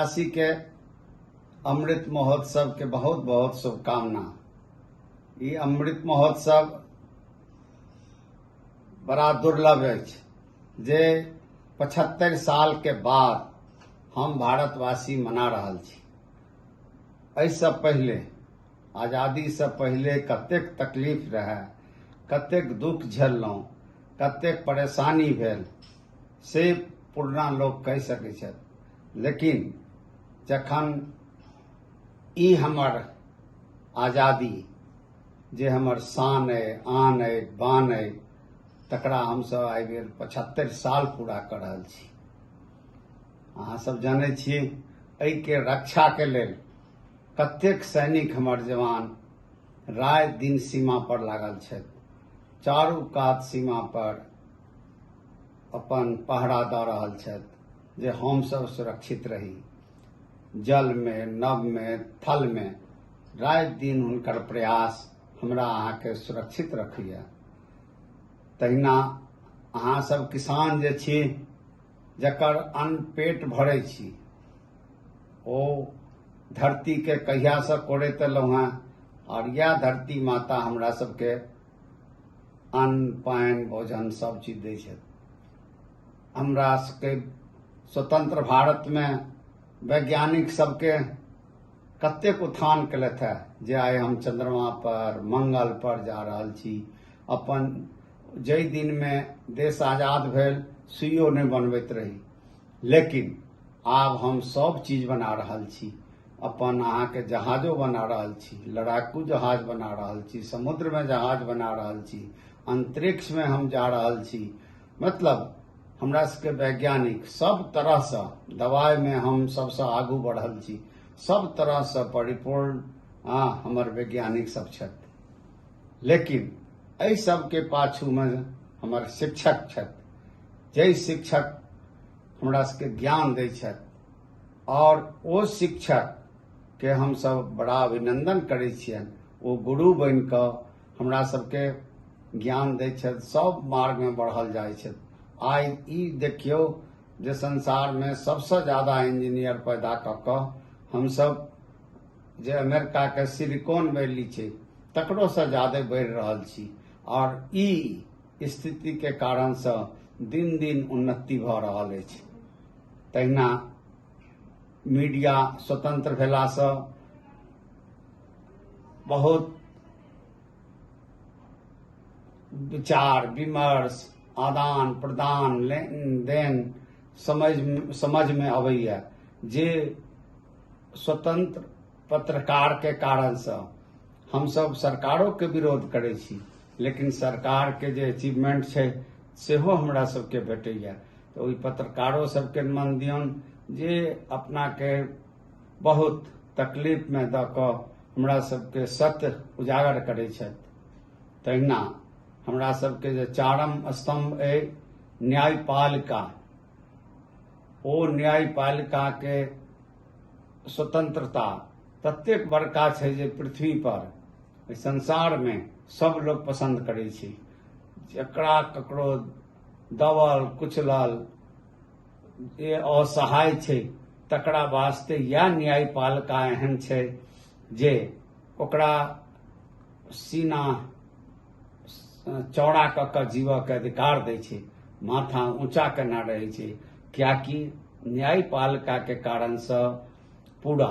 भारतवासी के अमृत महोत्सव के बहुत बहुत शुभकामना। ई अमृत महोत्सव बड़ा दुर्लभ अछि जे 75 साल के बाद हम भारतवासी मना रहल छी। एहिसँ पहिले, आजादीसँ पहिले कतेक तकलीफ रहए, कतेक दुख झेललहुँ, कतेक परेशानी भेल से पुरना लोक कहि सकै छथि। लेकिन जखन ई हमर आजादी जे हमर शान अइ, आन अइ, बान अइ, तकरा हमसभ आइ बेर 75 साल पूरा कऽ रहल छी। अहाँ सब जानै छी एहिके रक्षाके लेल कतेक सैनिक हमर जवान राति दिन सीमा पर लागल छथि, चारू कात सीमा पर अपन पहरा दऽ रहल छथि जे हमसभ सुरक्षित रही। जलमे, नभमे, थलमे राति दिन हुनकर प्रयास हमरा अहाँके सुरक्षित रखैए। तहिना अहाँ सब किसान जे छी, जकर अन्न पेट भरै छी, ओ धरतीके कहियासँ कोड़ैत एलहुँ हेँ और इएह धरती माता हमरा सबके अन्न पानि भोजन सब चीज दै छथि। हमरा सबके स्वतंत्र भारतमे वैज्ञानिक सबके कतेक उत्थान केलथि हेँ जे आइ हम चंद्रमा पर मंगल पर जा रहल छी। अपन जाहि दिनमे देश आजाद भेल सुइयो नहि बनबैत रही, लेकिन आब हम सब चीज बना रहल छी। अपन अहाँके जहाजो बना रहल छी, लड़ाकू जहाज बना रहल छी, समुद्रमे जहाज बना रहल छी, अंतरिक्षमे हम जा रहल छी। मतलब हमरा सबके वैज्ञानिक सब तरहसँ दवाइमे हम सबसँ आगू बढ़ल छी, सब तरहसँ परिपूर्ण हमर वैज्ञानिक सब छथि। लेकिन एहि सबके पाछूमे हमर शिक्षक छथि, जाहि शिक्षक हमरा सबके ज्ञान दै छथि और ओ शिक्षक के हमसब बड़ा अभिनंदन करै छियनि। ओ गुरु बनि कऽ हमरा सबके ज्ञान दै छथि, सब मार्गमे बढ़ल जाइ छथि। आइ ई देखियौ जे संसारमे सबसँ ज्यादा इंजीनियर पैदा कऽ कऽ हमसब जे अमेरिकाके सिलिकॉन वैली छै तकरोसँ ज्यादे बढ़ि रहल छी और ई स्थितिके कारणसँ दिन दिन उन्नति भऽ रहल अछि। तहिना मीडिया स्वतंत्र भेलासँ बहुत विचार विमर्श आदान प्रदान लेन देन समझमे अबैया जे स्वतंत्र पत्रकारके कारणसँ हमसब सरकारोके विरोध करै छी, लेकिन सरकारके जे अचीवमेंट छै सेहो हमरा सबके भेटैया। तऽ ओहि पत्रकारो सबके मन दियौन जे अपनाके बहुत तकलीफमे दऽ कऽ हमरा सबके सत्य उजागर करै छथि। तहिना हमरा सबके जे चारम स्तम्भ अइ न्यायपालिका, ओ न्यायपालिकाके स्वतंत्रता ततेक बड़का छै जे पृथ्वी पर एहि संसारमे सब लोक पसन्द करै छै। जकरा ककरो दबल कुचलल जे असहाय छै तकरा वास्ते इएह न्यायपालिका एहन छै जे ओकरा सीना चौड़ा कऽ कऽ जीवऽके अधिकार दै छै, माथा ऊँचा केना रहै छै, कियाकि न्यायपालिकाके कारणसँ पूरा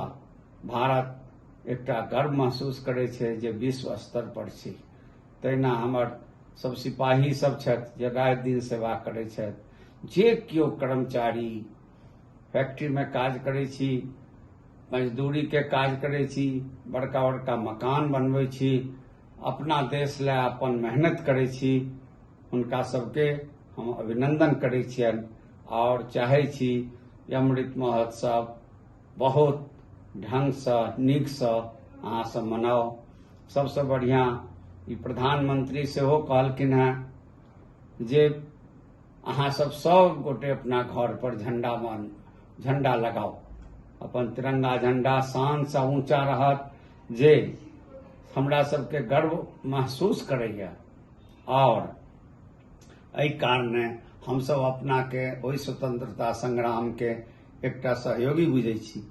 भारत एकटा गर्व महसूस करै छै जे विश्व स्तर पर छै। तहिना हमर सब सिपाही सब छथि जे राति दिन सेवा करै छथि, जे केओ कर्मचारी फैक्ट्रीमे काज करै छी, मजदूरीके काज करै छी, बड़का बड़का मकान बनबै छी, अपना देश लए अपन मेहनत करै छी, हुनका सबके हम अभिनंदन करै छियनि और चाहै छी जे अमृत महोत्सव बहुत ढंगसँ नीकसँ अहाँ सब मनाउ। सबसँ बढ़िआँ ई प्रधानमंत्री सेहो कहलखिन हेँ जे अहाँ सब सब गोटे अपना घर पर झंडा लगाउ, अपन तिरंगा झंडा शानसँ ऊँचा रहत जे हमरा सबके गर्व महसूस करैया। और एहि कारणे हमसब अपनाके ओहि स्वतंत्रता संग्रामके एकटा सहयोगी बुझै छी।